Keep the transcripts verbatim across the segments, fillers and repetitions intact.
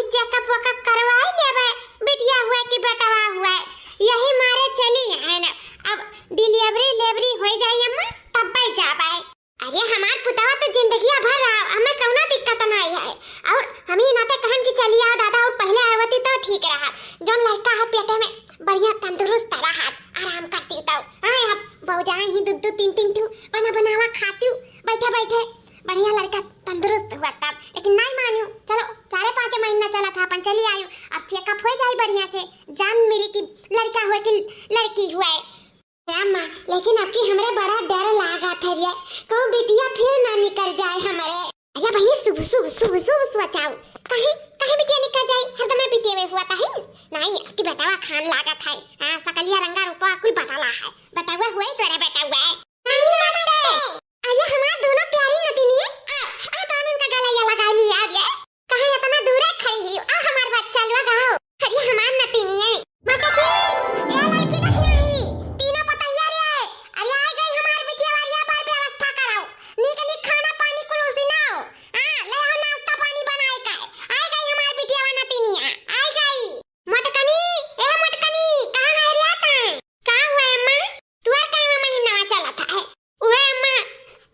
चेकअप वेकअप करवाई लेबे, बिटिया हुए कि बेटवा हुए, यही मारे चली आए ना। अब डिलीवरी लेवरी होइ जाई अम्मा, तब जाबे। अरे हमार पुतवा तो जिंदगिया भर रहा, हमें कौनो दिक्कत नाहीं है। और हम ही नाते कहन कि चली आओ दादा, और पहले आवती तो ठीक रहा। जौन लड़का है पेटे में बढ़िया तंदुरुस्त रहा, आराम करती तो। हाँ, अब भौजाई ही दू दू तीन तीन ठू बना बनावा खाती, बैठे बैठे बढ़िया लड़का तंदुरुस्त हुआ तब। लेकिन नाहीं मानू, चलो चारे पाँच महीना चला था, अपन चली आयु। अब चेकअप हो जाए बढ़िया से, जान मिली कि लड़का हुए कि लड़की हुए। ए अम्मा, लेकिन अबकी हमरे बड़ा डर लागत है रे, कहूँ बिटिया फिर ना निकल जाए हमरे। अरे बहिनी, शुभ, शुभ, शुभ, शुभ सोचाऊ। कहीं, कहीं बिटिया निकल जाए, हरदम बिटिया में हुआ कहीं। नाहीं, अबकी बेटवा खान लागत है। हाँ, सकलिया रंगा रूपवा कुल बदला है। बेटवा हुए तोरे बेटवा। नानी नमस्ते। अरे हमार दोनों प्यारी नतिनिया, आ, आ दानन का गलैया लगा लिया अब ये। कहाँ इतना दूरे खड़ी ही? आ हमार बच्चा लोग आओ। अरे हमार नतिनिया। माता की, ए ललकी दखिनही, तीनों पतैया रे। अरे आ गई हमार बिटिया वाली, बार व्यवस्था कराओ। नीक नीक खाना पानी कुल उसी ना हो। हाँ, ले आओ नाश्ता पानी बनाए के। आ गई हमार बिटिया वाली नतिनिया, आ गई। मोटकनी, ए मोटकनी, कहाँ है रे तैं? का हुआ अम्मा? तुअर काहे महीना चलत है? उहे अम्मा,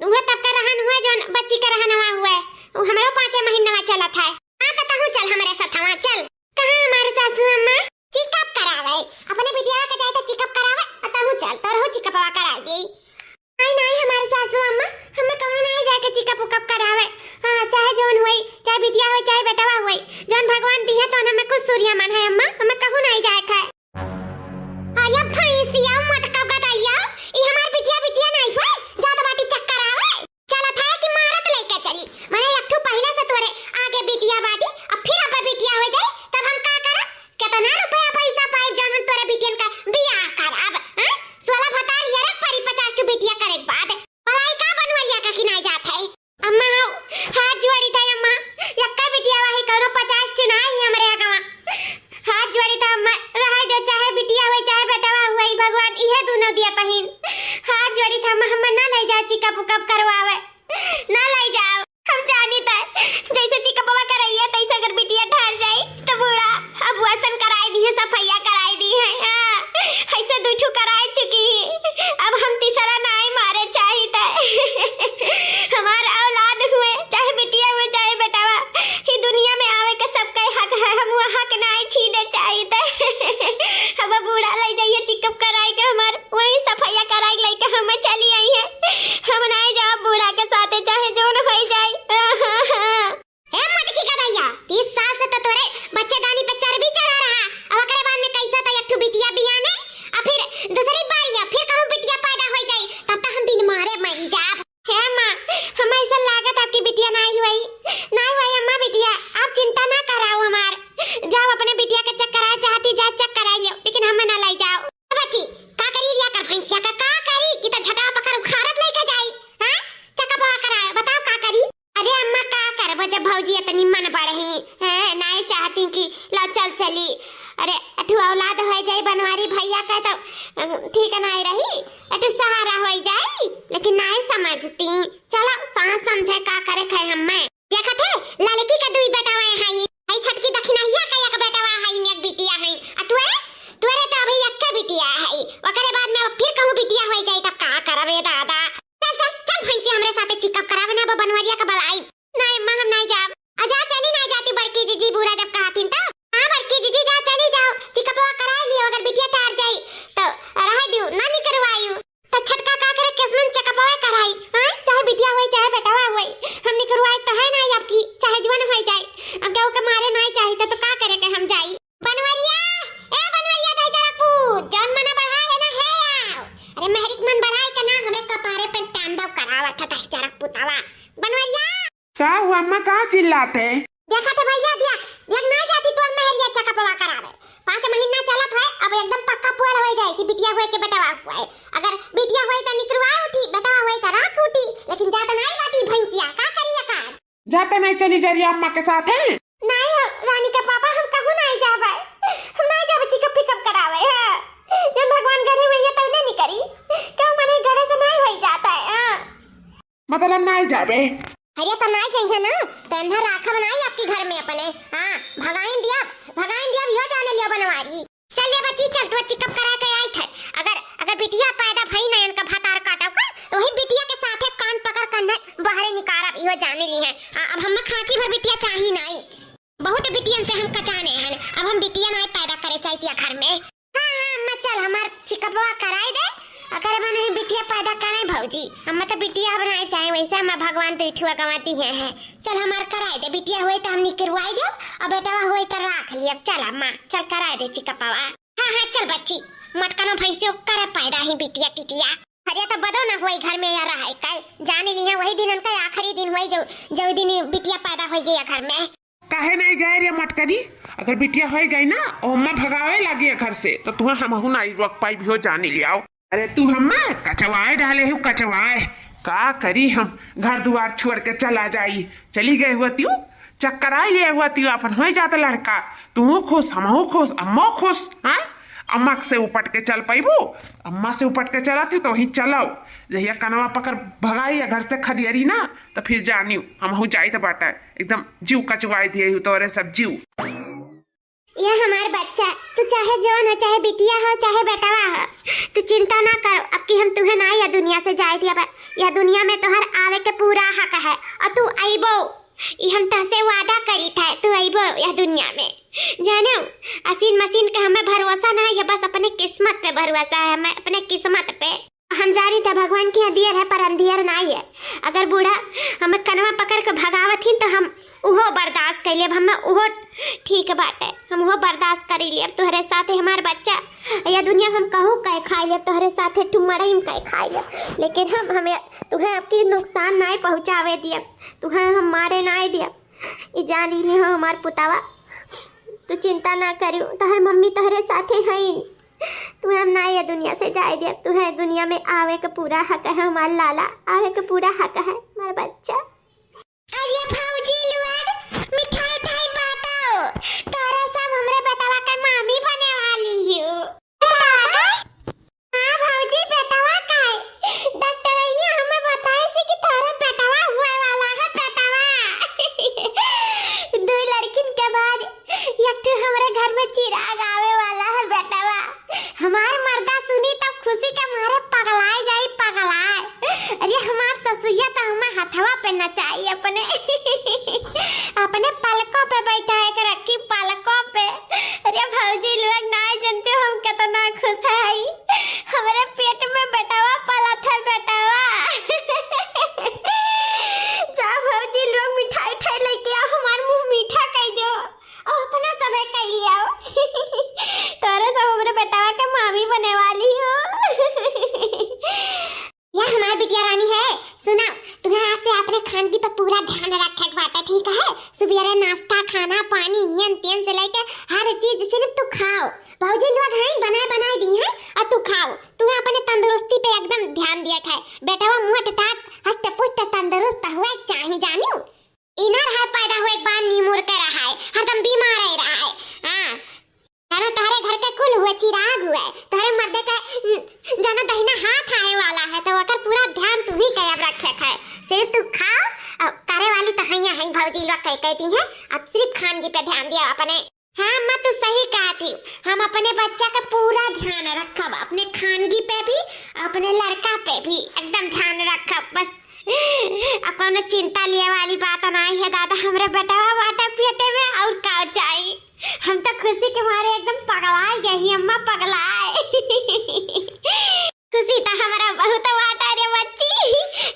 उहे तब का रहन हुए, जौन बच्ची का रहनवा हुए, उ हमरो पाँचे महीनवा चलत है। हाँ, तो तहूँ चल हमरे साथवा, चल। कहाँ हमारे सासू अम्मा? चेकअप करावे। अपने बिटिया का जाए तो चेकअप करावे, और तहूँ चल, तोरहू चेकअपवा करा दी। नाहीं, नाहीं, हमारे सासू अम्मा, हमें कहूँ नाहीं जाए के चेकअप उकअप करावे। हाँ, चाहे जौन हुई, चाहे बिटिया हुई, चाहे बेटवा हुई, जौन भगवान दिहे तो हमें कुछ सूर्या मन है अम्मा, हमें कहूँ नाहीं जाए के है। अरे भैंसिया, मोटका गदइया, ई हमार बिटिया, बिटिया नाहीं हुए, जात बाटी चक्कर आवे। चलत है कि मारत लेके चली। मने एक ठो पहिले से तोरे आगे बिटिया बाटी, अब फिर अब बिटिया हो जाए, तब हम का करब? कितना रुपया पैसा पाइब, जौन हम तोरे बिटियन का बियाह करब, हैं? सोलह भतार यरे परी पचास ठो बिटिया करे के बाद। पढ़ाई का बनवरिया का कि नाहीं जात है? अम्मा हो, हाथ जोड़ी था अम्मा, यक्का बिटिया वाही करो, पचास ठो नाहीं हमरे अगवा। हाथ जोड़ी था अम्मा, रहे दो, चाहे बिटिया हुए, चाहे बेटवा हुए, ई भगवान इहे दोनों दिया तहीन। हाथ जोड़ी था अम्मा, हमें ना ले जाओ चेकअप उकअप करवावे, ना ले जाओ। हम जानी था, जैसे चेकअपवा करइया, तैसे अगर बिटिया ढार जाई, तो बूढ़ा abortion कराई दी है, सफैया कराई दी है। हाँ, ऐसे दू ठो कराई चुकी है। अब हम तीसरा नाहीं मारे चाहित। हमार औलाद हुए, चाहे बिटिया हुए, चाहे बेटवा, ई दुनिया में आवे के सबके हक है, हम वो हक नाहीं छीने चाहित। अब बूढ़ा ले जाइए चेकअप कराई के, हमार वही सफैया कराई लइके हम चली आई है। हम नाहीं जाब बूढ़ा के साथे, चाहे जौन होई जाई। ए मोटकी गदइया, तीस साल से तो तोरे बच्चेदानी पे चर्बी चढ़ा रहा, अब ओकरे बाद में कैसा तो एक ठो बिटिया बियाने, आ फिर दूसरी बार या फिर कहूँ बिटिया पैदा हो जाई, तब तो हम दिन मारे मर जाब। हे अम्मा, हम ऐसा लागत आपकी बिटिया नाहीं हुई, नाहीं हुई अम्मा बिटिया, आप चिंता ना कराओ हमार, जाओ अपने बिटिया के चेक कराए चाहती जा चेक कराई लियो, लेकिन हमें ना लाई जाओ। बच्ची, का करी रिया कर भैंसिया का, का करी कि तो झटा पकड़ उखाड़त लेके जाई, हाँ? चेकअपवा कराए, बताओ का करी? अरे अम्मा, का करबो जब भौजी इतनी मन बढ़ही, हैं, नाहीं चाहती कि ला चल चली। अरे अठु औलाद हो जाए बनवारी भैया का तो, अ, ठीक नाहीं रही, अठु सहारा हो जाए, लेकिन नाहीं समझती। चलो सास समझे का करे खाए हमें। देखत है, ललकी का दुई बेटवा है, हई छटकी दखिनहिया का एक बेटवा है, एक बिटिया है। आ तुअरे, तुअरे तो अभी एक बिटिया है, ओकरे बाद में फिर कहूँ बिटिया हो जाए तो का करबे दादा। चल, चल, चल भैंसी, हमरे साथे चेकअप करावे ना, अब बनवरिया का बलाई। नाहीं अम्मा, हम नाहीं जाब। आ जा, चली नाहीं जाती बड़की जीजी, बूढ़ा जब कहतीन तो। हाँ बड़की जीजी, जा, चली जाओ, चेकअपवा कराई लियो, अगर बिटिया ठार जाई तो रहे दियो, ना निकरवायु। तो छटका का करे, केसनन चेकअपवा कराई, हाँ? चाहे बिटिया होई, चाहे बेटवा होई, हम निकरवाई तो है नाहीं आपकी, चाहे जवन होई जाए। अब केहू के मारे नाहीं चाहित तो का करे के हम जाई? बनवरिया, ए बनवरिया, दही जरा पूत, जौन मना बढ़ाए है ना, हे आओ। अरे मेहरी के मन बढ़ाए के ना, हमरे कपारे पे तांडव करावत है दही जरा पूतावा। बनवरिया। का हुआ अम्मा, का चिल्लात है? देखा तो भैया, देख, देख ना जाती तोर मेहरिया चेकअपवा करावे। पाँच महीना चलत है, अब एकदम पक्का पुअर हो जाए कि बिटिया हुए के बेटवा हुए। अगर बिटिया हुए तो निकरवा उठी, बेटवा हुए तो राख उठी, लेकिन जात नाहीं बाटी भैंसिया, का करी एकर? जाते नाहीं चली जा रिया अम्मा के साथ है? नाहीं हो, रानी के पापा, हम कहूँ नाहीं जाबे। हम नाहीं जाबे चेकअप पिकअप करावे, हाँ। जब भगवान गढ़े हुए हैं तब ले निकरी। कहूँ मने गढ़े से नाहीं होई जात है, हाँ। मतलब नाहीं जाबे? अरे तो नाहीं जाइए ना, तो इन्हें राखब नाहीं आपके घर में अपने, हाँ। भगाइन दिया, भगाइन दिया, इहो जाने लियो बनवारी। चल ले बच्ची, चल, तू checkup करा के आई थे। अगर, अगर बिटिया पैदा भई ना इनका भतार काटव का, तो वही बिटिया के साथे कान पकड़ कर न बाहरे निकारब, इहो जाने ली है। आ, अब हमें खांची भर बिटिया चाही नाई। बहुत बिटियन से हम कचाने हैं, अब हम बिटिया नाई पैदा करे चाहिए घर में। हाँ, हाँ, अम्मा, चल, हमार checkupवा कराई दे। अगर हम नहीं बिटिया पैदा कराए भौजी, हम तो बिटिया अब नहीं चाहे, वैसे हम भगवान तो इठुआ गंवाती है, है। चल, हमार कराई दे, बिटिया हुई तो हम निकरवाई दे, और बेटवा हुई तो राख लिया। चल अम्मा, चल कराई दे checkupवा। हाँ, हाँ, चल बच्ची, मटकनो भैंसियो करे पैदा ही बिटिया टिटिया। अरे तो बदो ना हुई घर में या रहा है, काई जाने ली है, वही दिन उनका आखिरी दिन हुई जो, जो दिन बिटिया पैदा हुई गया घर में। काहे नहीं गए रे मटकरी? अगर बिटिया होई गई ना, और अम्मा भगावे लागी है घर से, तो तुहे हमहू नहीं रोक पाई भी हो, जानी लियाओ। अरे तू हम्मा कचवाए डाले हो, कचवाए। का करी हम, घर दुआर छोड़ के चला जाई, चली गए हुआ तियो, चक्कर आई लिए हुआ तियो, अपन होई जात लड़का, तू खुश, हमहू खुश, अम्मा खुश, हाँ? अम्मा से उपट के चल पैबू? अम्मा से उपट के चला थी तो वहीं चलाओ, जहिया कनवा पकड़ भगाई या घर से खदियरी ना, तो फिर जानियो, हमहू जाइत बाटा, एकदम जीव कचवाई दिए हूँ तोरे सब जीव। ये हमार बच्चा, तू चाहे जवन हो, चाहे बिटिया हो, चाहे बेटवा हो, तू चिंता ना करो, अब की हम तुहे ना यह दुनिया से जाए दिया, यह दुनिया में तोहर आवे के पूरा हक है, और तू अइबो, ई हम तहसे वादा करी था, तू अइबो यह दुनिया में। जानो, असीन मसीन के हमें भरोसा ना है, बस अपने किस्मत पे भरोसा है, हमें अपने किस्मत पे। हम जानी था भगवान के यहाँ दियर है, पर अंधियर नाई है। अगर बूढ़ा हमें कनवा पकड़ के भगावत ही तो हम उहो बर्दाश्त कर लेब, हमें उहो ठीक बाटे, हम उहो बर्दाश्त करी लेब। तोहरे साथे हमार बच्चा, या दुनिया हम कहूँ कह खाई लेब, तोहरे साथे ठुमड़ई में कह खाई लेब, लेकिन हम, हमें तुहे आपकी नुकसान नाई पहुँचावे दियब, तुहे हम मारे नाई दियब। ई जानी ले हो हमार पुतावा, तू चिंता ना करियो, तोहर मम्मी तोहरे साथे हईन। तुहे हम ना ये दुनिया से जाए दियब, तुहे दुनिया में आवे के पूरा हक है हमार लाला, आवे के पूरा हक है हमार बच्चा। अरे भौजी लोग, मिठाई उठाई बांटो, तोहरे सब हमरे बेटवा के मामी बने वाली हो। हाँ भौजी, बेटवा का है? डॉक्टरैया हमें बताए से कि तोहरे बेटवा हुए वाला है, बेटवा। दो लड़किन के बाद एक ठो हमरे घर में चिराग आवे वाला है, बेटवा। हमार मर्दा सुनी तब खुशी के मारे पगलाए जाई, पगलाए। अरे हमार ससुइया तो हमें हथवा पे नचाई अपने, अपने पलकों पे बैठा है के रखी, पलकों पे। अरे भौजी लोग ना जानते हो हम कितना खुश है, हमारे पेट में बेटवा पला था, बेटवा। जा भौजी लोग मिठाई उठाई लेके आओ, हमार मुंह मीठा कर दो। और अपना सभे कर लिया। तोरे सब हमरे बेटवा के मामी बने वाली हो। या हमार बिटिया रानी है, सुना, तुम्हें आज से अपने खानगी पे पूरा ध्यान रखे के बाटे, ठीक है? सुबेरे नाश्ता, खाना, पानी, हियन तियन से लेके हर चीज सिर्फ तू खाओ। भौजी लोग हैं, बनाए बनाए दी हैं, और तू खाओ। तू अपने तंदुरुस्ती पे एकदम ध्यान दिया है। बेटवा मोट टाट, हष्ट पुष्ट, तंदुरुस्त हुए चाहे, जानियो। इनर है पैदा हुए के बाद नीमुर के रहा है, हरदम बीमार ही रहा है। हाँ, जानो तोहरे घर के कुल हुए चिराग हुए, तोहरे मर्दे के, न, जानो दहिना हाथ आए वाला है, तो ओकर पूरा ध्यान तू ही के अब रखे है। सिर्फ तू खाओ, और करे वाली तो हैया है भौजी लोग कह, कहती हैं, अब सिर्फ खानगी पे ध्यान दिया अपने। हाँ अम्मा, तू सही कहती हो, हम अपने बच्चा का पूरा ध्यान रखब, अपने खानगी पे भी, अपने लड़का पे भी एकदम ध्यान रखब। बस अब कौनो चिंता लिए वाली बात नहीं है दादा, हमरे बेटवा बाटा पेटे में, और का चाहिए? हम तो खुशी के मारे एकदम पगलाए गए ही अम्मा, पगलाए। खुशी तो हमरा बहुत बाटा रे बच्ची,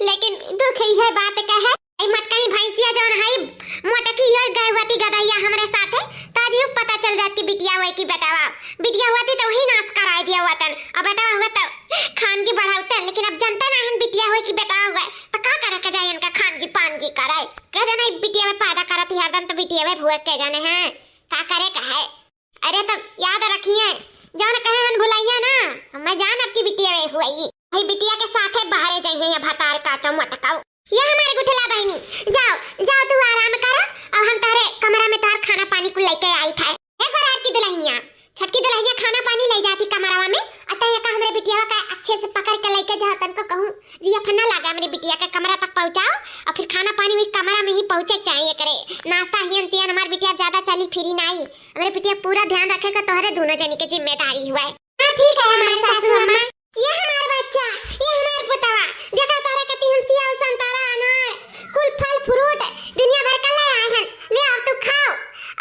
लेकिन दुख इहे बात का है, ई मटकनी भैंसिया जौन है, मोटकी यो गए हुआ थी गदहिया हमरे साथे, तो आज यू पता चल जात कि बिटिया हुए कि बेटवा। बिटिया हुआ थी तो वही नाश कराए दिया हुआ तन, और बेटवा हुआ तो खानगी बढ़ाउते, लेकिन अब जनते ना हम बिटिया हुए कि बेटवा हुए, तो का करे के जाए इनका खानगी पानगी करे? के जाने ई बिटिया में पैदा करत ही हरदम, तो बिटिया में हुए के जाने हैं, का करे का है? अरे तो याद रखिए, जौन कहे हन भुलाइए ना, हमें जान आपकी बिटिया वे हुई। भाई बिटिया के साथे बाहरे जाइए या भतार काटो मटकाओ। ये हमारे गुठला बहनी, जाओ, जाओ तू आराम करो, और हम तारे कमरा में तार खाना पानी को लेके आई था। ए घरार की दुल्हनिया, छोटकी दुल्हनिया खाना पानी ले जाती कमरावा में, अतः ये का हमरे बिटिया का अच्छे से पकड़ के लेके जाओ, तनको कहूँ, ये फन्ना लागे हमरे बिटिया के कमरा तक पहुँचाओ, और फिर खाना पानी भी कमरा में ही पहुँचे चाहिए करे। नाश्ता हियन तियन हमार बिटिया पता चली फिरी नाई। हमरे बिटिया पूरा ध्यान रखे का तोहरे दोनों जनी के जिम्मेदारी हुआ है। हाँ, ठीक है हमारे सासू अम्मा। ये हमार बच्चा, ये हमार पुतवा। देखा तोहरे कती हम सेव, संतरा, अनार, कुल फल fruit दुनिया भर का ले आए हैं। ले आओ तू खाओ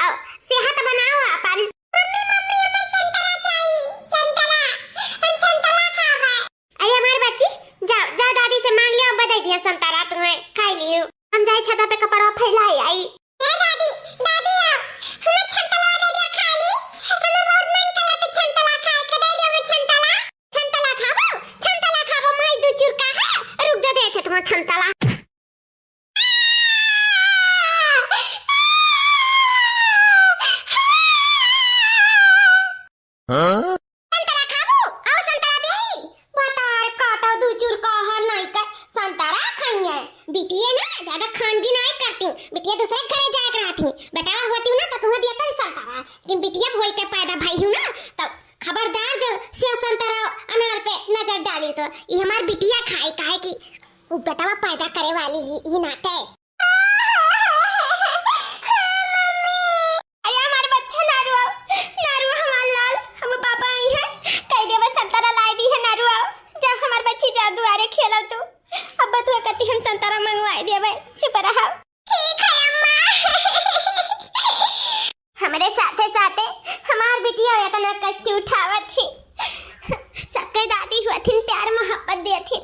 और सेहत बनाओ अपन। मम्मी, मम्मी, हमें संतरा चाहिए, संतरा। हम संतरा खावे। अरे हमार बच्ची, जाओ, जाओ दादी से मांग लियो, बधाई दिया संतरा तुम्हें, खाई लियो। हम जाए छता पे कपड़ा फैलाई आई। ए दादी, दादी आओ, हमें छंतला दे दे खाली, हमें बहुत मन करे तो छंतला खाए के, दे दे हमें छंतला। छंतला खाबो, छंतला खाबो, माई दू चुरका है, रुक जा देखे तुम्हें छंतला। हाँ? संतरा खाबू? और संतरा देई? बतार काटा दू चुरका है नहीं कर संतरा खाइए। बिटिया ना ज्यादा खानगी नहीं करती, बिटिया दूसरे घरे जाए के रहती। बेटवा होती हूँ ना तो तुम्हें दिया तन संतरा, लेकिन बिटिया होई के पैदा भई हूँ ना तो खबरदार जो सेव संतरा अनार पे नजर डाली तो ये हमार बिटिया खाई, काहे कि वो बेटवा पैदा करे वाली ही, ही नाते। अरे हमार बच्चा ना रुआओ, ना रुआ हमार लाल, हम पापा आई है, कह देवे संतरा लाई दी है, ना रुआओ, जा हमार बच्ची जा दुआरे खेलो तू, अब तू कती हम संतरा मंगवाए देवे, चुप रहो। ठीक है अम्मा। हमरे साथे साथे हमार बिटिया इतना कष्ट उठावत ही। सबके दादी हुआ थिन, प्यार मोहब्बत दिया थिन।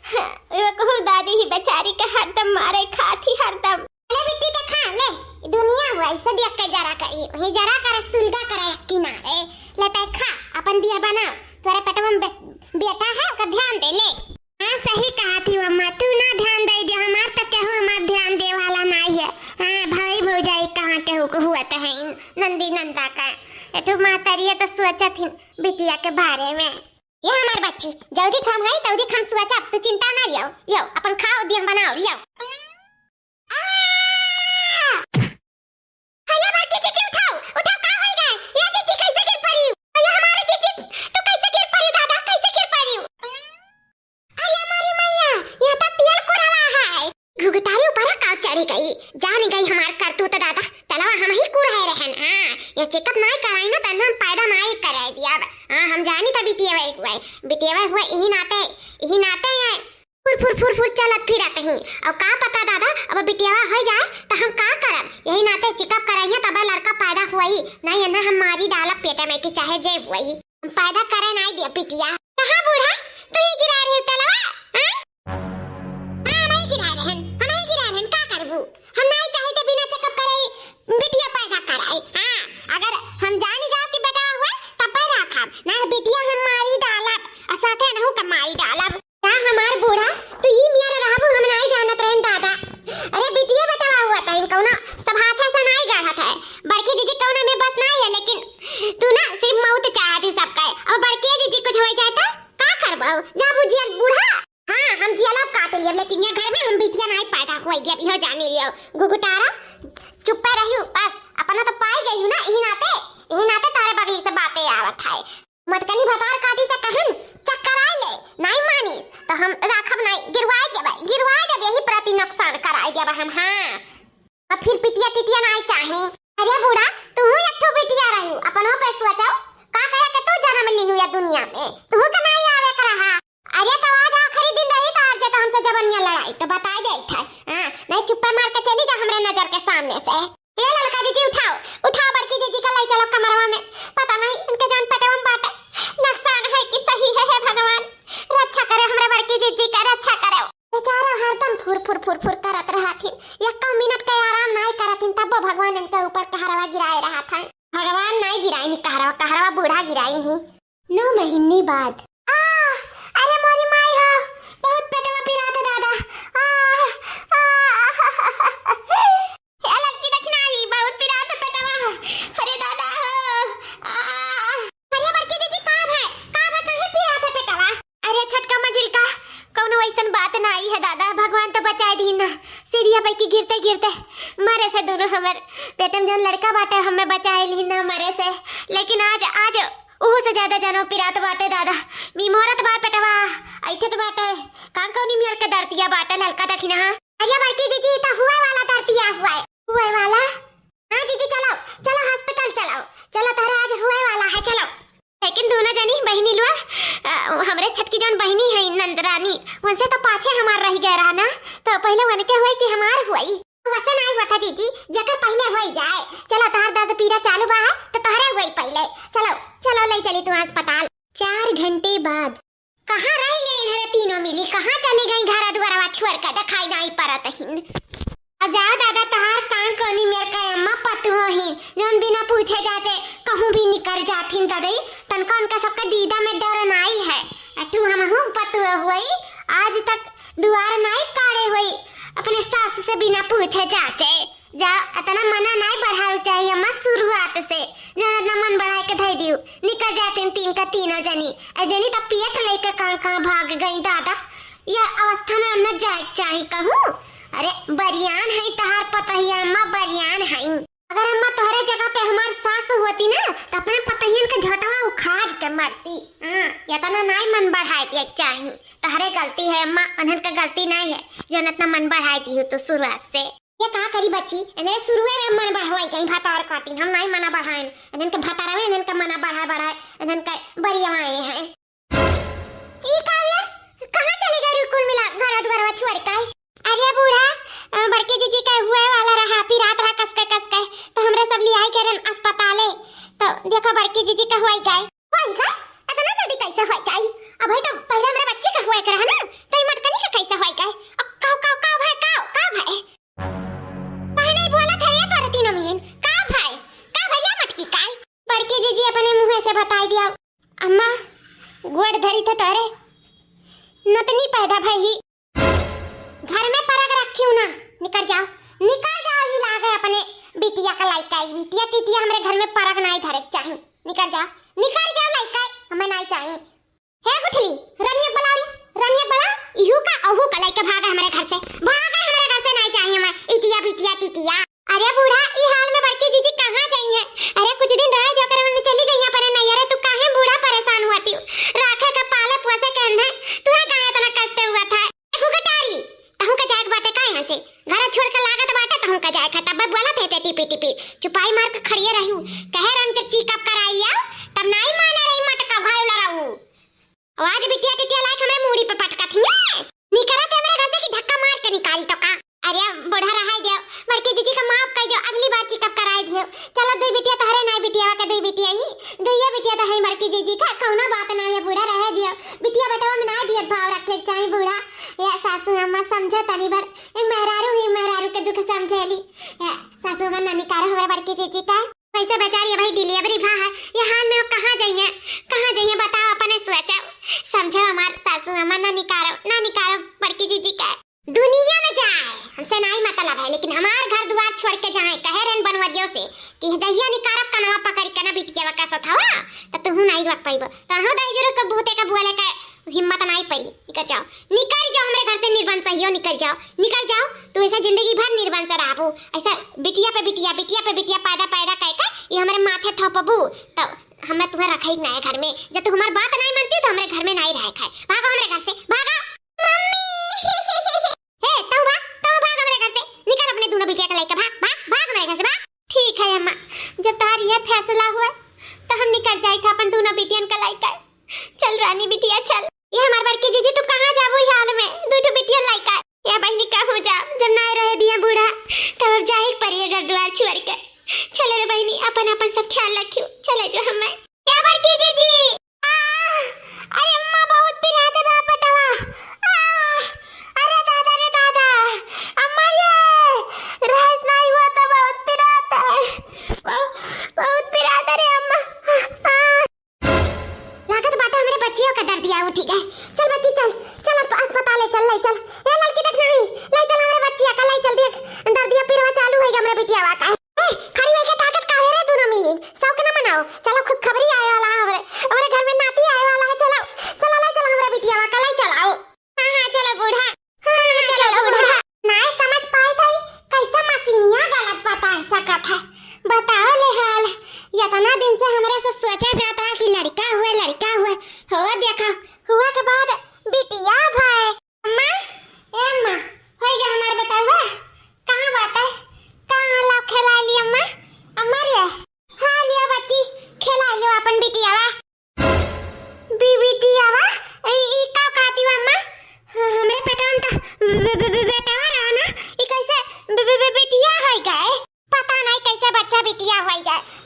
हाँ, वो कहूँ दादी ही बेचारी के हरदम मारे खात ही हरदम। अरे बिट्टी के खा ले, दुनिया हुआ इसे देख के जरा का ई, वही जरा कर सुलगा कर एक किनारे। ले तै खा, अपन दिया बनाओ। तोरे पेटवा में बे-, बेटा है, ओकर ध्यान दे ले। हाँ, सही कहा थी अम्मा, तू ना ध्यान दे दे, हमार तो केहू हमार ध्यान दे वाला नाई है। हाँ, भाई भौजाई कहाँ केहू को हुआ तो है इन नंदी नंदा का। एठू महतरिया तो सोचत ही बिटिया के बारे में। ये हमार बच्ची, जल्दी खाम है, तल्दी खाम सोचब, तू चिंता ना लियो, यो, अपन खाओ, दिया बनाओ, लियो। आ! अरे बड़की जीजी उठाओ, उठाओ, का होई गए? ये जीजी कैसे गिर पड़ी? अरे हमारे जीजी, तू कैसे गिर पड़ी दादा, कैसे गिर पड़ी? अरे हमारी मैया, यहाँ तो तेल कुरवा है। घुघटारी ऊपर का चढ़ी गई, जान गई हमार करतूत दादा, तलवा हम ही कुरहे रहन। हाँ, ये checkup नाई कराई ना, तन्ने हम पैदा नाई कराई दिया। हाँ, हम जानी था बिटिया हुए, बिटिया हुए, यही नाते, यही नाते ये फुर, फुर, फुर, फुर चलत फिरत ही। अब का पता दादा, अब बिटियावा होइ जाए त हम का करब? यही नाते checkup कराइए तब लड़का पैदा हुई, नहीं ना हम मारी डालब पेट में कि चाहे जे हुई। हम पैदा करे नहीं दिया बिटिया। कहाँ बूढ़ा? तू ही गिरा रही तलवा? हाँ? हाँ, हम ही गिरा रहन, हम ही गिरा रहन, का करबू? हम नहीं चाहे तो बिना checkup करे बिटिया पैदा कराई। हाँ, अगर हम जानी जाओ कि बेटा हुआ तब पैदा खाब, ना बिटिया हम मारी डालब, और साथे नहू का मारी डालब। का हमार बूढ़ा, तू ई मियाँ रहबू, हम नाई जानत रहेन दादा। अरे बिटिया बेटवा हुआ तहिन कौनो सब हाथे से नाई गढ़त है। बड़की जीजी कौनो में बस नाई है, लेकिन तू ना सिर्फ मौत चाहत ही सबका है। अब बड़की जीजी कुछ हो जाए तो का करबो? जा बुझियल बूढ़ा। हाँ, हम जियलब काट लियब, लेकिन ये घर में हम बिटिया नाई पैदा हुई दियब, इहो जानी लियो। गुगुटारा, चुप्पे रहियो, बस अपना तो पाई गई हूँ ना, यही नाते, यही नाते तारे बगली से बातें आवत है। मटकनी भतार काजी से कहन, चक्कर आए ले, नाई मानी, तो हम राखब नाई, गिरवाए देबे, गिरवाए देबे, यही प्रति नुकसान कराए देबे हम, हाँ। अब फिर पिटिया टिटिया नाई चाही। अरे बूढ़ा, तुहू एक ठो बिटिया रही, अपनों पे सोचो, का करे के तू जन्म ली हुई दुनिया में, तुहू के नाई आवे के रहा। अरे तो आज आखिरी दिन रही तो आज जे तो हमसे जबनिया लड़ाई, तो बताई देत है, हाँ, नहीं चुप्पे मार के चली जा हमरे नजर के सामने से। ए ललका जीजी उठाओ, उठाओ बड़की जीजी का लाई चलो कमरवा में। पता नहीं इनके जान पेटवा में बाटे। नुकसान है कि सही है, हे भगवान, रक्षा करे हमरे बड़की जीजी का, रक्षा करे। बेचारा हरदम फुर फुर फुर फुर करत रहत ही, एक्को मिनट का आराम नहीं करत ही, तब्बो भगवान इनके ऊपर कहरवा गिराए रहत है। भगवान नहीं गिराई कहरवा, कहरवा बूढ़ा गिराई ही। नौ महीने बाद। आ, अरे मोरी माई हो, बहुत पेटवा पिरात है दादा। आ, आ, ए ललकी दखिना ही, बहुत पिरात है पेटवा। अरे दादा हो। आ। अरे बड़की दीदी, का भय? का भय? काहे पिरात है पेटवा? अरे छोटका मझिलका, कौनो ऐसन बात ना आई है दादा, भगवान तो बचाए दी ना। सीढ़िया पे की गिरते गिरते मरे से दोनों हमर पेट में जौन लड़का बाटे, हमें बचाए ली ना मरे से। लेकिन आज, आज ओहू से ज्यादा जनौ पिरात बाटे दादा। मिमोरत बा पेटवा, ऐठत बाटे। कान कौनी मियर के दर्दिया बाटे ललका दखिना। अरे बड़की जीजी, ई त हुए वाला दर्दिया हुए। हुए वाला? हाँ जीजी, चलो, चलो hospital चलो, चलो, तोहरे आज हुए वाला है, चलो। लेकिन दूनो जनी बहिनी लोग, अ, हमरे छटकी जौन बहिनी है नंदरानी, उनसे तो पाछे हमार रह गए रहा ना, तो पहिले उनके होई कि हमार होई। वैसे नाई होता जीजी, जेकर पहिले होई जाए। चलो, तोहर दर्द पीरा चालू बा है, तो तोहरे होई पहिले। चलो, चलो, ले चली तू अस्पताल। चार घंटे बाद। कहाँ रह गई इन्हरे तीनों मिली, कहाँ चली गई घर दुआरवा छोड़ के, दिखाई नाई पड़त हिन। आ जाओ दादा, तोहार कान कोनी मेर का अम्मा पतुओ ही, जौन बिना पूछे जाते कहूँ भी निकर जाथिन ददई, तनका उनका सबके दीदा में डर नाई है। आ तू हमहू पतुओ हुई, आज तक दुआर नाई काढ़े हुई अपने सास से बिना पूछे जाते। जा, इतना मना नाई बढ़ावे चाहिए अम्मा शुरुआत से, जौन इतना मन बढ़ाए के धई दियो, निकर जाथिन तीन का तीनों जनी। ए जनी तो पियत लेके कहाँ कहाँ भाग गई दादा, यह अवस्था में उन्हें जाए के चाही कहूँ। अरे, बरियान है तहार पतहिया अम्मा, बरियान है। अगर अम्मा तोहरे जगह पे हमार सास होती ना, तो अपने पतहियन के झोंटवा उखाड़ के मारती। हाँ, इतना नाई मन बढ़ाए के चाही। तोहरे गलती है अम्मा, उन्हन का गलती नाई है, जौन इतना मन बढ़ाए दी हो तो शुरुआत से। ये का करी बच्ची, इन्हें शुरुए में मन बढ़वाई गई, भतार काटिन, हम नाई मना बढ़ाएन, इन्हन के भतारवे, इन्हन के मना बढ़ाए बढ़ाए, इन्हन के बरियाए हैं। ई का भैया, कहाँ चली गई कुल मिला घर दुआरवा छोड़ के? अरे बूढ़ा, अ, बड़के जीजी के हुए वाला रहा, पिरात रहा कस के, कस के, तो हमरे सब लियाई के रन अस्पताले, तो देखो बड़के जीजी के हुए गए। हुए गए? इतना जल्दी कैसे हुए जाई? अबही तो पहिले हमरे बच्ची के हुए के रहा ना, तो ई मटकनी के कैसे हुए गए? अब का, का, का भय, का, का भय? काहे नहीं बोलत है ये तोरे तीनों मिहिन? का भय? का भैया मटकी का? बड़के जीजी अपने मुँहे से बताई दिया। अम्मा, गोड़ धरी थे तोरे। नतनी पैदा भई ही। घर में परग रखियो ना, निकर जाओ, निकर जाओ, ही लागे अपने बिटिया का लइका, ई बिटिया टिटिया हमरे घर में परग नाई धरे के चाही। निकर जाओ, निकर जाओ लइका, हमें नाई चाही। हे गुठली, रनिया बलाओ रे, रनिया बलाओ, इहू का, अहू का लइका भागा हमरे घर से, भागा हमरे घर से, नाई चाही हमें इतिया बिटिया टिटिया। अरे बूढ़ा, ई हाल में बड़की जीजी कहाँ जाई है? अरे कुछ दिन रह दियो करे, उन्हें चली जाई अपने नैहरे, तू काहे बूढ़ा परेशान हुआ तियो? राखे के पाले पोसे के अन्हे, तुहे काहे इतना कष्ट हुआ था? देखो गटारी, तहूँ का जाए के बाटे का यहाँ से? घर छोड़ के लागत बाटे तहूँ का जाए के, तब बोलत है ते टिपी टिपी, चुपाई मार के खड़िए रहू, कहे रन जब चेकअप कराई आओ, तब नाई माने रही मटका भाई उला रहू। आज बिटिया टिटिया लायक हमरे मूड़ी पे पटकत हिये। निकरत हमरे घर से कि धक्का मार के निकाली तो का? अरे बूढ़ा रहाई दियो, बड़की जीजी का माफ कर दियो, अगली बार चेकअप कराई दियो। चलो दुई बिटिया तहरे नाई बिटिया के दुई बिटिया ही, दुइया बिटिया तो है बड़की जीजी का, कौनो बात नाई है बूढ़ा रहे दियो। बिटिया बेटवा में नाई भेदभाव रखे के चाही बूढ़ा। या सासू अम्मा समझे तनी भर, ए मेहरारू ही मेहरारू के दुख समझेली। या सासू अम्मा ना निकारो हमरा बड़की जीजी का। कैसे बेचारी अबही डिलीवरी भा है, ये हाल में वो कहाँ जाइए, कहाँ जाइए बताओ, अपने सोचो, समझो हमार सासू अम्मा, ना निकारो, ना निकारो बड़की जीजी के। दुनिया में जाए, हमसे नाई मतलब है, लेकिन हमार घर दुआर छोड़ के जाए, कहे रहन बनवरियों से कि जहिया निकारब कनवा पकड़ के ना बिटिया का सथवा, तो तुहू नाई रोक पाइबो। तो हम दही जरूर के बहुते का बोले के हिम्मत नाई पड़ी। निकर जाओ, निकर जाओ हमरे घर से निर्बंस हियो, निकर जाओ, निकर जाओ। तू ऐसा जिंदगी भर निर्बंस रहबो, ऐसा बिटिया पे बिटिया, बिटिया पे बिटिया पैदा पैदा कह के ये हमरे माथे थोपबू, तो हमें तुम्हें रखे ही नाई घर में। जब तू हमार बात नाई मानती तो हमरे घर में नाई रहे खाए। भागो हमरे घर से, भागो। मम्मी! हे, तू भाग, तू भाग हमरे घर से, निकर अपने दोनों बिटिया के लेके भाग, भाग, भाग हमरे घर से, भाग। ठीक है अम्मा, जब तोहार ये फैसला हुआ तो हम निकर जाए था अपन दोनों बिटियन के लेके। चल रानी बिटिया चल। ये हमार बड़की जीजी, तू कहाँ जाबू ई हाल में? दू ठो बिटिया लइका। या बहिनी कहूँ जा, जब नाय रहे दिया बूढ़ा, तब अब जाए के पड़ी घर दुआर छोड़ के। चलो रे बहिनी, अपन अपन सब ख्याल रखियो। चले जो हमें। या बड़की जीजी। आ, अरे अम्मा बहुत पिरात है बाप बेटवा। आ, अरे दादा रे दादा। अम्मा ये, रहस नाई हुआ तो बहुत पिरात है। बहु-, बहुत पिरात है रे अम्मा। आ। लागत बाटे हमरे बच्चियों का दर्दिया उठी गए। चल बच्ची चल, चल अब अस्पताल ले चल, ले चल। ए लड़की देख नहीं, ले चल हमरे बच्चिया का, ले चल देख। दर्दिया पीरवा चालू है हमरे बिटियावा का। ए, खड़ी होके ताकत काहे रे दोनों मिली? शौक न मनाओ। चलो खुशखबरी आए वाला है हमरे, हमरे घर में नाती आए वाला है। चलो, चलो ले चल हमरे बिटियावा का, ले चल आओ। हाँ, हाँ, चलो बूढ़ा। हाँ, हाँ, चलो बूढ़ा। नाय समझ पाए थे, कैसे मशीनिया गलत बता सकत है। बताओ ले हाल, इतना दिन से हमरे से सोचा जाता है कि लड़का हुए, लड़का हुए। हो देखा, हुआ के बाद बिटिया भाई। अम्मा, ए अम्मा, होई गया हमार बतावा? कहाँ बात है? कहाँ लाओ खेला ली अम्मा?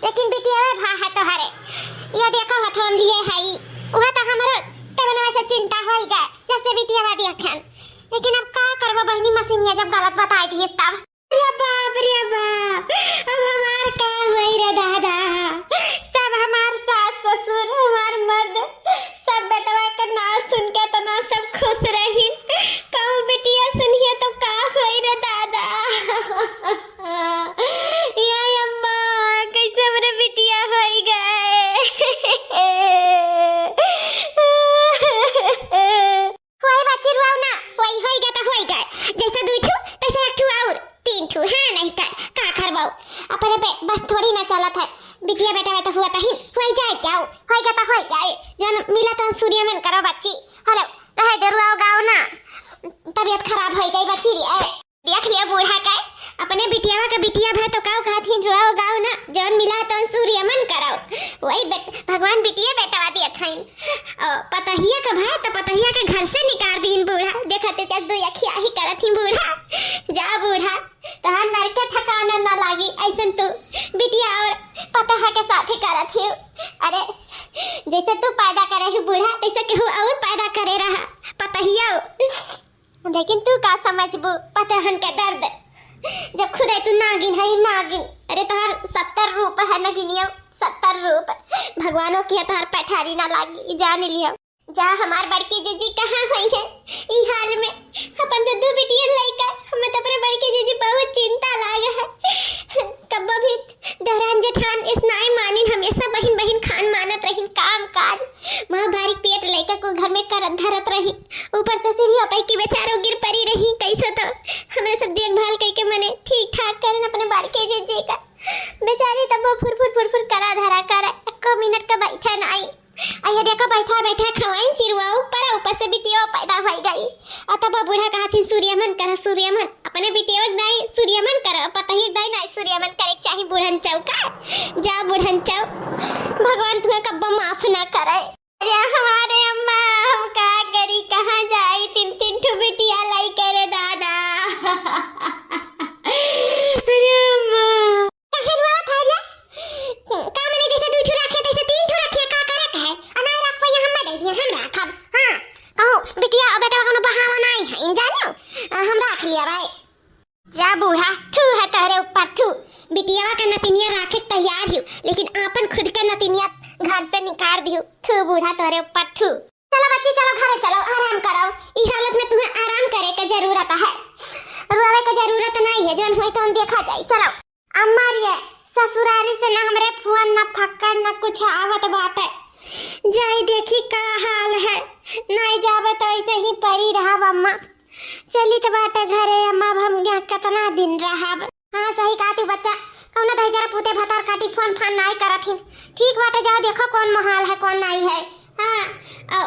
लेकिन बिटिया भा है तोहरे, या देखो हथौन लिए है, वह तो हमरो तबे से चिंता होई गए जब से बिटिया देखन। लेकिन अब का करबो बहिनी, मशीनिया जब गलत बताई दिहिस तब। अरे बाप रे बाप, अब हमार का होई रे दादा? सब हमार सास ससुर, हमार मर्द, सब बेटवा के नाव सुन के तना सब खुश रहिन। कहूँ बिटिया सुनिए तो का होई रे दादा? या अम्मा, कैसे हमरे बिटिया होई गए? होई बच्ची, रुआओ ना, होई, होई गए तो होई गए। जैसे दुई ठू, तैसे एक ठू और, तीन ठू, हाँ नहीं का, का करबो? अपने पे बस थोड़ी ना चलत है। बिटिया बेटा बेटा हुआ तहिन, होई जाए जाओ, होई गए तो होई जाए। जौन मिला तो सूर्य मन करो बच्ची। हेलो, कहे दे रुआओ गाओ ना, तबीयत खराब होई गई बच्ची रे। देख लियो बूढ़ा के, अपने बिटियावा के बिटिया भा तो काऊ कहत हिन, रुआओ गाओ ना, जौन मिला है तौन सूर्य मन करो। वही बेट-, भगवान बिटिये बेटवा दियत हईन। ओ, पतहिया के भा तो पतहिया के घर से निकाल दीन बूढ़ा। देखा तो क्या दो अखिया ही करत ही बूढ़ा। जा बूढ़ा, तोहार नरके ठिकाना ना लागी, ऐसन तू बिटिया और पतहा के साथ ही करत ही। अरे, जैसे तू पैदा करे ही बूढ़ा, तैसे केहू और पैदा करे रहा, पतहिया। लेकिन तू का समझबू पतहन के दर्द, जब खुदे तू नागिन है, नागिन। अरे तोहार सत्तर रूप है नगिनियो, सत्तर रूप। भगवानों की तोहार पैठारी ना लागी, ई जान लियो। जा हमार बड़की जीजी कहाँ होई है ई हाल में, अपन तो दू बिटियन लइका, हमें तो अपने बड़की जीजी बहुत चिंता लागे है। कब्बो भी देवरान जेठान इस नाई मानिन, हमेशा बहिन बहिन खान मानत रहिन, काम काज, माँ भारी पेट लइका को घर में करत धरत रही, ऊपर से सीढ़िया पै की बेचारो गिर परी रही, कैसे तो हमरे सब देखभाल कइके मने ठीक ठाक करन अपने बड़के जीजी का। बेचारी तब वो फुरफुर फुरफुर करा धरा करे, एको मिनट का बैठे नाई। अइया देखो, बैठा बैठा खवाइन चिरुआ ऊपर, ऊपर से बिटिया पैदा होई गई। आ तब बूढ़ा कहत ही, "सूर्य मन करा, सूर्य मन।" अपने बिटिया के दाई सूर्य मन करा, पतही के दाई नाई सूर्य मन करे के चाही बूढ़न चौका। जा बूढ़न चौ, भगवान तुम्हें कब्बो माफ ना करे। अरे हमारे अम्मा, हम का करी, कहाँ जाई, तीन तीन ठो बिटिया लाई करे दादा। अरे अम्मा। काहे रुआवत है रे? का मने जैसे दुई ठो रखे, तैसे तीन ठो रखे, का करे के है? आ नाई रख पाइया, हम ना दे दिया, हम राखब। हाँ, कहूँ बिटिया और बेटवा कोनो बहाना नाई है, इन जानियो, अ, हम राख लिया भाई। जा बूढ़ा, थू है तोहरे ऊपर, थू। बिटियावा का नतिनिया राखे के तैयार हियो, लेकिन आपन खुद के नतिनिया घर से निकाल दियो। थू बूढ़ा, तोहरे ऊपर थू। चलो बच्ची, चलो घरे चलो, आराम करो। ई हालत में तुम्हें आराम करे के जरूरत है, रुआवे के जरूरत नाई है। जौन होई तो हम देखा जाई। चलो। अम्मा रे, ससुरारी से न हमरे फोन, न फक्कड़, न कुछ आवत बाटे। जाई देखी का हाल है। नाई जावे तो ऐसे ही परी रहब अम्मा। चली त बाटे घरे अम्मा, अब हम यहाँ कितना दिन रहब। हाँ, सही कहा तू बच्चा, कौनो दहिजरा पूते भतार काटी फोन फान नाई करत हिन। ठीक बाटे, जाओ देखो कौन मोहाल है, कौन नाई है। हाँ, औ,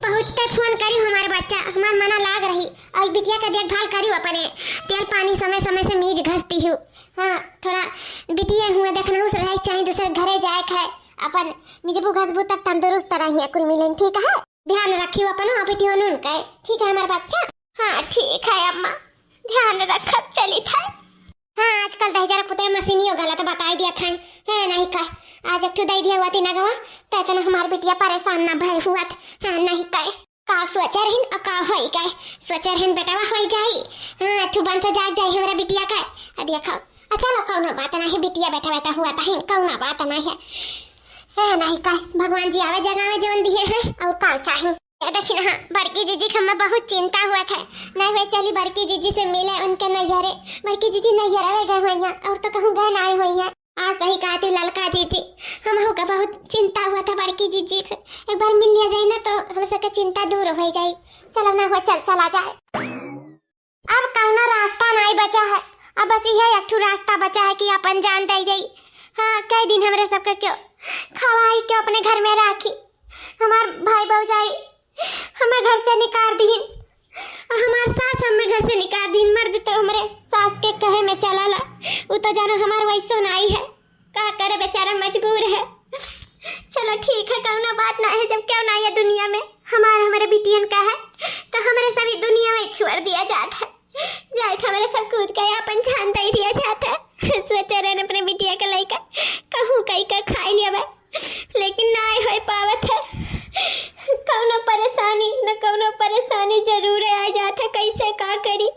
पहुँचते फोन करियो हमार बच्चा, हमार मना लाग रही। और बिटिया के देखभाल करियो अपने, तेल पानी समय समय से मीज घसती हूँ। हाँ, थोड़ा बिटिया हुआ देखना उस रहे, चाहे दूसरे घरे जाए खाए, अपन मिजबू घसबू तब तंदुरुस्त रही कुल मिलेन, ठीक है? ध्यान रखियो अपनो, बिटियो नून के, ठीक है हमार बच्चा? हाँ, ठीक है अम्मा, ध्यान रखब, चली था। हाँ, आजकल दहिजरा पुते मशीनियो गलत बताई दिया था, है नहीं का? आज एक ठो दे दिया हुआ तीन गवा, तो इतना हमार बिटिया परेशान ना भय हुआ था, है नहीं का? का सोचे रहिन और का होई गए? सोचे रहिन बेटवा होई जाई, हाँ, ठू बन से जाग जाई हमरा बिटिया का। आ देखो, आ चलो, कौनो बात नहीं, बिटिया बेटा बेटा हुआ था, कौनो बात नहीं है। है नहीं का, भगवान जी आवे जगावे जौन दिए हैं, और का चाही? ए, देखी ना, हाँ, बड़की जीजी के हमें बहुत चिंता हुआ था। नहीं हुए, चली बड़की जीजी से मिले उनके नैहरे। बड़की जीजी नैहर आवे गए हुई हैं, और तो कहूँ गए ना आए हुई हैं। आ, सही कहा तू ललका जीजी, हम का बहुत चिंता हुआ था बड़की जीजी से। एक बार मिल लिया जाए ना तो हम सबके चिंता दूर हो जाए। चलो ना हुआ, चल, चला जाए। अब कौनो रास्ता नहीं बचा है, अब बस यह एक ठो रास्ता बचा है कि अपन जान दे दे। हाँ, कई दिन हमरे सबके क्यों खवाई, क्यों अपने घर में राखी। हमार भाई भौजाई हमें घर से निकाल दीन, हमार सास हमें घर से निकाल दीन। मर्द तो हमरे सास के कहे में चला ला, वो तो जानो हमार वैसो नाई है, का करे बेचारा मजबूर है। चलो ठीक है, कौनो बात ना है, जब क्यों ना ये दुनिया में हमार हमरे बिटियन का है, तो हमरे सभी दुनिया में छोड़ दिया जात है, जाए तो हमरे सब कूद के अपन जान दे दिया जात है। सोचे रहन अपने बिटिया के लइका कहूँ कई का खाई लेबे, लेकिन नाई होई पावत है। कौनो परेशानी न कौनो परेशानी जरूर आ जात है। कैसे का करी,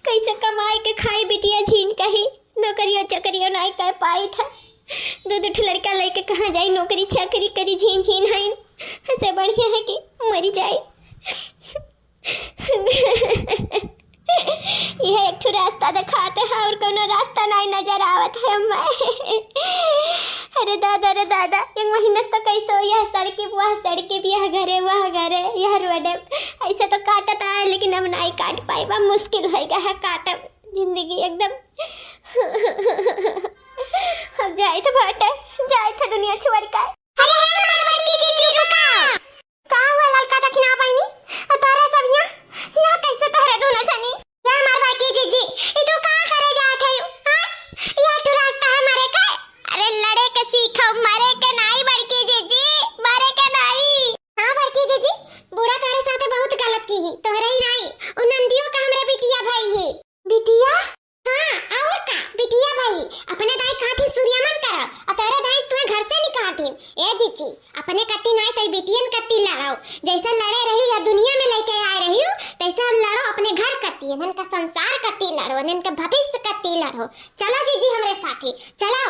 कैसे कमाई के खाई बिटिया झीन कही, नौकरियो चाकरियो नाई कर पाई था। दो दो ठो लड़का लइके कहाँ जाई, नौकरी चाकरी करी, झीन झीन हईन। ऐसे बढ़िया है कि मरी जाए। यह एक ठो रास्ता दिखाते हैं और कोनो रास्ता नहीं नजर आवत है हमें। अरे दादा, अरे दादा, एक महीना से तो कैसे हो, यह सड़के, वह सड़के, यह घरे, वह घरे, यह रोड है। ऐसे तो काटत आए, लेकिन अब नहीं काट पाए, बा मुश्किल होएगा है काटब। जिंदगी एकदम अब जाए तो बाटे, जाए तो दुनिया छोड़ के। अरे हे हमार बड़की जीजी, रुका। का हुआ ललका दखिना बहिनी? आ तोहरा सब यहाँ, यहाँ कैसे तोहरे दोनों जनी? या हमार बड़की जीजी, ई तू का करे जात है? हाँ? यह तू रास्ता है मरे के? अरे लड़े के सीखो, मरे के नाई बड़की जीजी, मरे के नाई। हाँ बड़की जीजी, बूढ़ा तोहरे साथे बहुत गलत किही, तोहरे ही नाई, उ नंदियो का हमरे बिटिया भई ही। बिटिया? हाँ, और का? बिटिया भई, अपने दाई खातिर सूर्या मन करो, और तोहरे दाई तुम्हें घर से निकाल दी। ए जीजी, अपने कत्ती नाई तो बिटियन कत्ती लड़ो। जैसे लड़े रही या दुनिया में लेके आए रही हो, तैसे हम लड़ो अपने घर कत्ती, इनका संसार कत्ती लड़ो, इनका भविष्य कत्ती लड़ो। चलो जीजी हमरे साथे, चलो।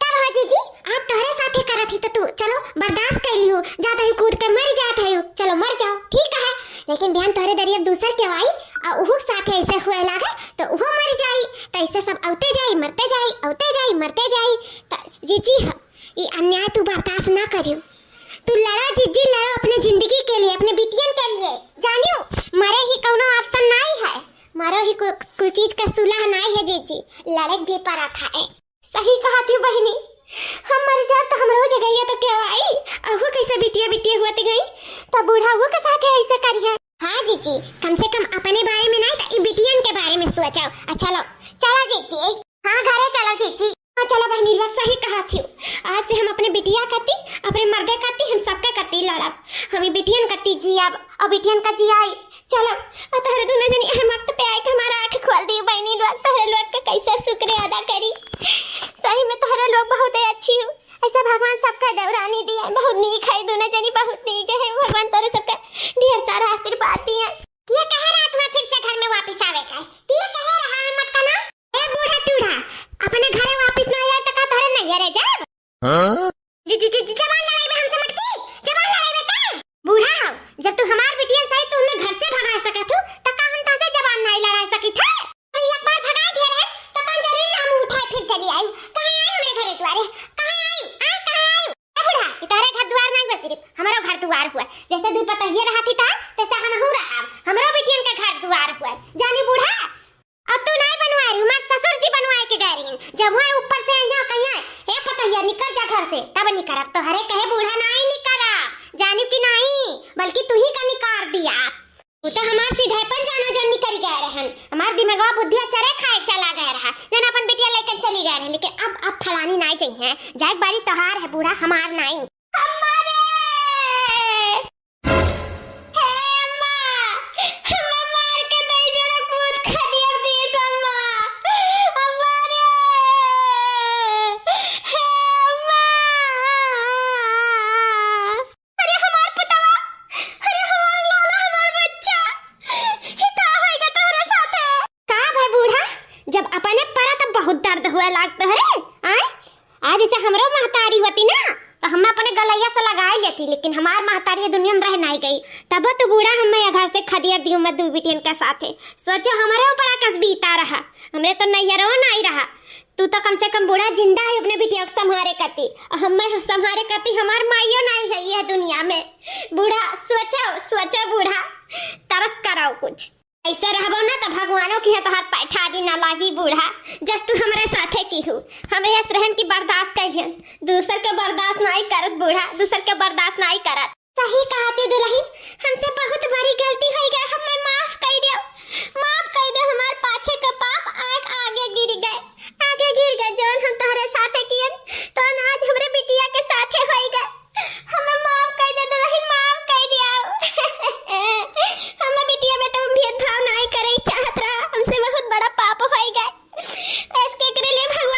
तब हो जीजी, आज तोहरे साथे करत ही तो तू, चलो बर्दाश्त कर लियो, जात ही कूद के मर जात है, चलो मर जाओ, ठीक है। लेकिन बिहान तोहरे दरिया दूसर के आई, और उहू साथे ऐसे हुए लागे, तो उहो मर जाई, तो ऐसे सब औते जाई, मरते जाई, औते जाई, मरते जाई। त जीजी ह, ई अन्याय तू बर्दाश्त ना करियो। तू लड़ा जीजी, लड़ा अपने जिंदगी के लिए, अपने बिटियन के लिए। जानियो, मरे ही कौनो option नाई है, मरो ही को-, कोई चीज का सुलह नाई है जीजी, लड़े के भी पड़ा था। सही कहत हूँ बहिनी, हम मर जाब तो हमरो जगहिया तो केहू आई? अहू कैसे बिटिया बिटिया हुआ गई, तो बूढ़ा वो के साथे ऐसे करिहैं। हाँ जीजी, कम से कम अपने बारे में नाई तो ई बिटियन के बारे में सोचो। आ चलो, चलो जीजी। हाँ, घरे चलो जीजी। हाँ, चलो बहिनी, बस सही कहत हूँ। आज से हम अपने बिटिया कत्ती, अपने मर्दे कत्ती, हम सबके कत्ती लड़ब। हम ई बिटियन कत्ती जियब, और बिटियन का जियाई। चलो, और तोहरे दोनों जनी एह वक्त पे आए के हमारा आँख खोल दी बहिनी लोग, तोहरे लोग के कैसे शुक्र अदा करी। सही में तोहरे लोग बहुत ही अच्छी हो, ऐसे भगवान सबका दौरानी दिए, बहुत नीक है दोनों जनी, बहुत नीक है। भगवान तोहरे सबका ढेर सारा आशीर्वाद दिए। के कहे रहा तुम्हें फिर से घर में वापस आवे का? के कहे रहा है मत करना? ए बूढ़ा टूढ़ा, अपने घरे वापस ना आए तो का तोहरे नैहरे जाब? हाँ? जी, जी, जी, जी, जबान लड़ाई में हमसे मटकी, जबान लड़ाई में का? बूढ़ा हो, जब तू हमार बिटियन सही तू हमें घर से भगा सकत हो, त का हम तोसे जबान नाई लड़ा सकित है? अरे एक बार भगा दिए रहे, त कौन जरूरी हम उठाए फिर चली आई? कहाँ आई हमरे घरे द्वारे? कहाँ आई? आ, कहाँ आई? ए बूढ़ा, ई तोहरे घर द्वार नाई हुआ, सिर्फ हमरो घर द्वार हुआ। जैसे दुई पतहिया रहत ही ता, तैसे हमहू रहब। हमरो बिटियन के घर द्वार हुआ। जानी बूढ़ा, अब तू नाई बनवाए रही, हमार ससुर जी बनवाए के गए रही। जब वहाँ ऊपर से यहाँ कहिया, "ए पतहिया, निकर जा घर से," तब निकरब। तोहरे कहे बूढ़ा नाई निकरब, जानिब कि नाई, बल्कि तू ही का निकार दिया। वो तो हमार सीधेपन जाना जन निकरी गए रहन, हमार दिमागवा बुद्धिया चरे खाए चला गए रहा, जन अपन बिटिया लेकर चली गए रहन। लेकिन अब, अब फलानी नाई जइहैं, जाए बारी तोहार है बूढ़ा, हमार नाई। अम्मा रे! हे अम्मा, हमें मार के दई जरा पूत खा दिया प्लीज अम्मा। अम्मा रे, हे अम्मा। अरे हमार पुतवा, अरे हमार लाला, हमार बच्चा, ये का होएगा तोहरे साथे? का भाई बूढ़ा, जब अपने परा तब बहुत दर्द हुए लागत है, आय? आज जैसे हमरो महतारी होती ना, तो हम अपने गलैया से लगाई लेती, लेकिन हमार महतारी ये दुनिया में रह नाई गई। तब तो बूढ़ा हमें ये घर से खदेर दियो, मैं दू बिटियन के साथे। सोचो, हमरे ऊपर आकाश बीता रहा, हमरे तो नैहरो नाई रहा। तू तो कम से कम बूढ़ा जिंदा है, अपने बिटिया के संभारे करती, और हमें संभारे करती, हमार माइयो नाई है ये दुनिया में। बूढ़ा, सोचो, सोचो बूढ़ा, तरस कराओ कुछ। ऐसे रहबो ना तो भगवानों की है तोहार पैठारी ना लागी बूढ़ा, जस तू हमरे साथे की हूँ। हम यस रहन की बर्दाश्त कहियन, दूसर के बर्दाश्त नाई करत बूढ़ा, दूसर के बर्दाश्त नाई करत। सही कहत है दुल्हन, हमसे बहुत बड़ी गलती होई गए, हमें माफ कर दो, माफ कर दो, हमार पाछे का पाप आग आगे गिर गए, आगे गिर गए, जौन हम तोहरे साथे कियन, तो आज हमरे बिटिया के साथे होई गए। हमें माफ कर दे दुल्हन, माफ कर दिया। हम बिटिया बेटा में भेदभाव नाई करे चाहत रहा, हमसे बहुत बड़ा पाप होई गए। ऐसे के करे ले भगवान।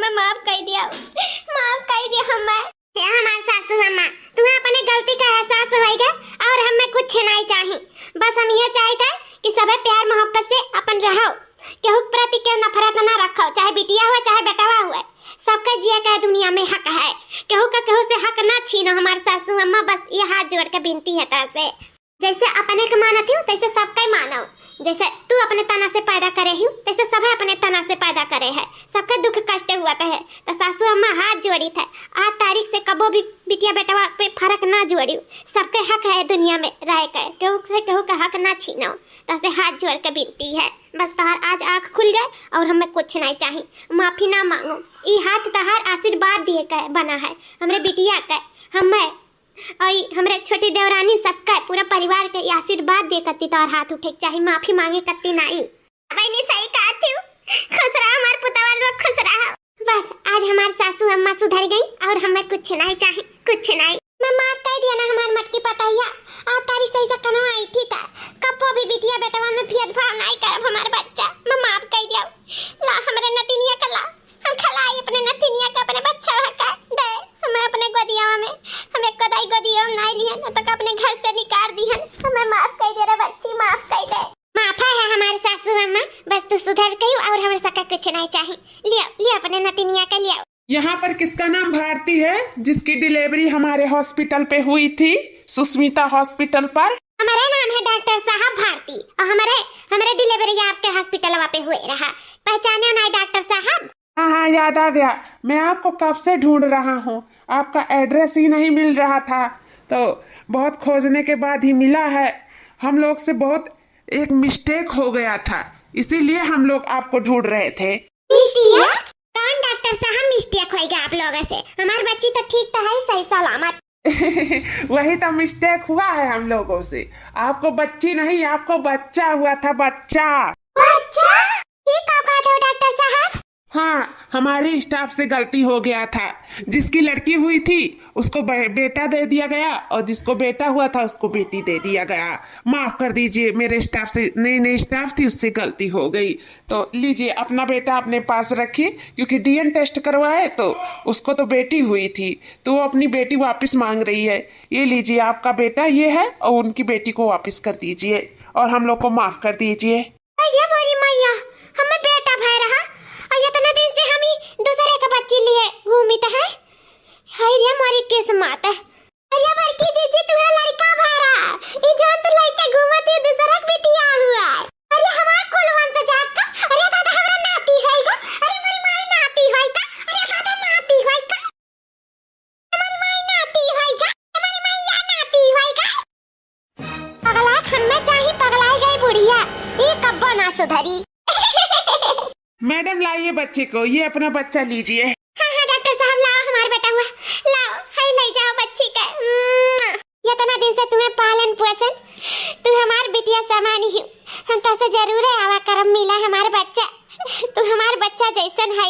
मैं माफ कइ दिया, माफ कइ दिया हमें। हे हमार सासू अम्मा, तुम्हें अपने गलती का एहसास होइगा और हमें कुछ नहीं चाही। बस हम ये चाहते हैं कि सबे प्यार मोहब्बत से अपन रहो, केहू के प्रति केहू नफरत ना रखो, चाहे बिटिया हुए चाहे बेटवा हुए, सबके जिए का दुनिया में हक है। केहू का केहू से हक ना छीनो हमार सासू अम्मा, बस ये हाथ जोड़ के विनती है तोहसे। जैसे अपने के मानत हिउ, तैसे सबके मानो। जैसे तू अपने तना से पैदा करे हिउ, तैसे सभे अपने तना से पैदा करे है। सबके दुख कष्ट हुआ है, तो सासू अम्मा हाथ जोड़ी थे, आज तारीख से कबो भी बिटिया बेटवा पे फर्क ना जोड़ियो। सबके हक है दुनिया में रह के, केहू से केहू का हक ना छीनो। तोहसे हाथ जोड़ के विनती है, बस तोहार आज आँख खुल गए और हमें कुछ नहीं चाही। माफी ना मांगो, ई हाथ तोहार आशीर्वाद दिए के बना है, हमरे बिटिया के, हमें और ई हमरे छोटी देवरानी सबका, पूरा परिवार के ई आशीर्वाद दे कत्ती तोहर हाथ उठे के चाही, माफी मांगे कत्ती नाई। बहनी सही कहत हिउ, खुश रहा हमार पुतवा लोग, खुश रहा। बस आज हमार सासू अम्मा सुधर गई और हमें कुछ नहीं चाही, कुछ नहीं। मैं माफ कइ दिया ना हमार मटकी पतैया, आज तारीख सही से कनो आई थी ता, कब्बो भी बिटिया बेटवा में भेदभाव नहीं करब हमार बच्चा, मैं माफ कइ दिया। ला हमरे नतिनिया का ला, हम खलाई अपने नतिनिया का, अपने बच्चा का दे, हमें अपने गोदिया में, हम एक कदाई गोदिया में नहीं लिहन, तो का अपने घर से निकाल दिहन। हमें माफ कइ दे रे बच्ची, माफ कइ दे। माफ है हमार सासू अम्मा, बस तू सुधर गई और हमरे सबका कुछ नहीं चाही। लियो, लियो अपने नतिनिया के लियो। यहाँ पर किसका नाम भारती है, जिसकी डिलीवरी हमारे हॉस्पिटल पे हुई थी, सुष्मिता हॉस्पिटल पर? हमारे नाम है डॉक्टर साहब भारती और हमारे, हमारे डिलीवरी आपके हॉस्पिटल पे हुए रहा। पहचाने ना डॉक्टर साहब? हाँ, हाँ, याद आ गया। मैं आपको कब से ढूंढ रहा हूँ, आपका एड्रेस ही नहीं मिल रहा था, तो बहुत खोजने के बाद ही मिला है। हम लोग से बहुत एक मिस्टेक हो गया था, इसीलिए हम लोग आपको ढूंढ रहे थे। मिस्टेक? कौन डॉक्टर साहब मिस्टेक होइगा आप लोगों से? हमार बच्ची तो ठीक तो है, सही सलामत। वही तो मिस्टेक हुआ है हम लोगों से। आपको बच्ची नहीं, आपको बच्चा हुआ था, बच्चा। बच्चा? ये का कहत हो डॉक्टर साहब? हाँ, हमारे स्टाफ से गलती हो गया था। जिसकी लड़की हुई थी, उसको बे-, बेटा दे दिया गया और जिसको बेटा हुआ था, उसको बेटी दे दिया गया। माफ कर दीजिए, मेरे स्टाफ से, नई नई स्टाफ थी, उससे गलती हो गई। तो लीजिए, अपना बेटा अपने पास रखिए, क्योंकि डीएनए टेस्ट करवाए तो उसको तो बेटी हुई थी, तो वो अपनी बेटी वापस मांग रही है। ये लीजिए, आपका बेटा ये है और उनकी बेटी को वापस कर दीजिए और हम लोग को माफ कर दीजिए। अरे मोरी मैया, हमें बेटा भय रहा और इतने दिन से हम ही दूसरे के बच्ची लिए घूमित है। हाय रे मोरी किस्मत। अरे बड़की जीजी, तुम्हें लड़का भय रहा, ई जौन तू लइके घूमत ही दूसरे के बिटिया हुआ। अरे हमार कुल वंश जात का, अरे दादा हमरा नाती होइगा, अरे मोरी माई नाती होइगा, अरे दादा नाती होइगा। हमारी माई नाती होइगा, हमारी माई या नाती होइगा। पगला खन्ना चाही, पगलाई गई बुढ़िया, ये कब्बो ना सुधरी। मैडम, लाइए बच्चे को, ये अपना बच्चा लीजिए। हाँ, हाँ, डॉक्टर साहब, लाओ हमार बेटा हुआ, लाओ, हाय, ले जाओ बच्ची के। मुआ। इतना दिन से तुम्हें पालन पोषण, तू हमार बिटिया समान ही, हम तोसे जरूर आवा करम मिला हमार बच्चा, तू हमार बच्चा जैसन है।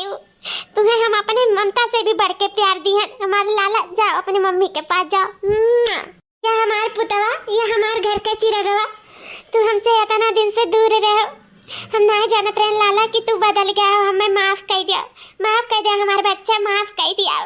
तुम्हें हम अपने ममता से भी बढ़ के प्यार दिहन। हमारे लाला, जाओ अपने मम्मी के पास जाओ। मुआ। या हमार पुतवा, या हमार घर के चिरगवा, तू हमसे इतना दिन से दूर रहो। हम ना जानत रहन लाला कि तू बदल गया हो। हमें माफ कर दिया, माफ कर दिया हमार बच्चा, माफ कर दिया।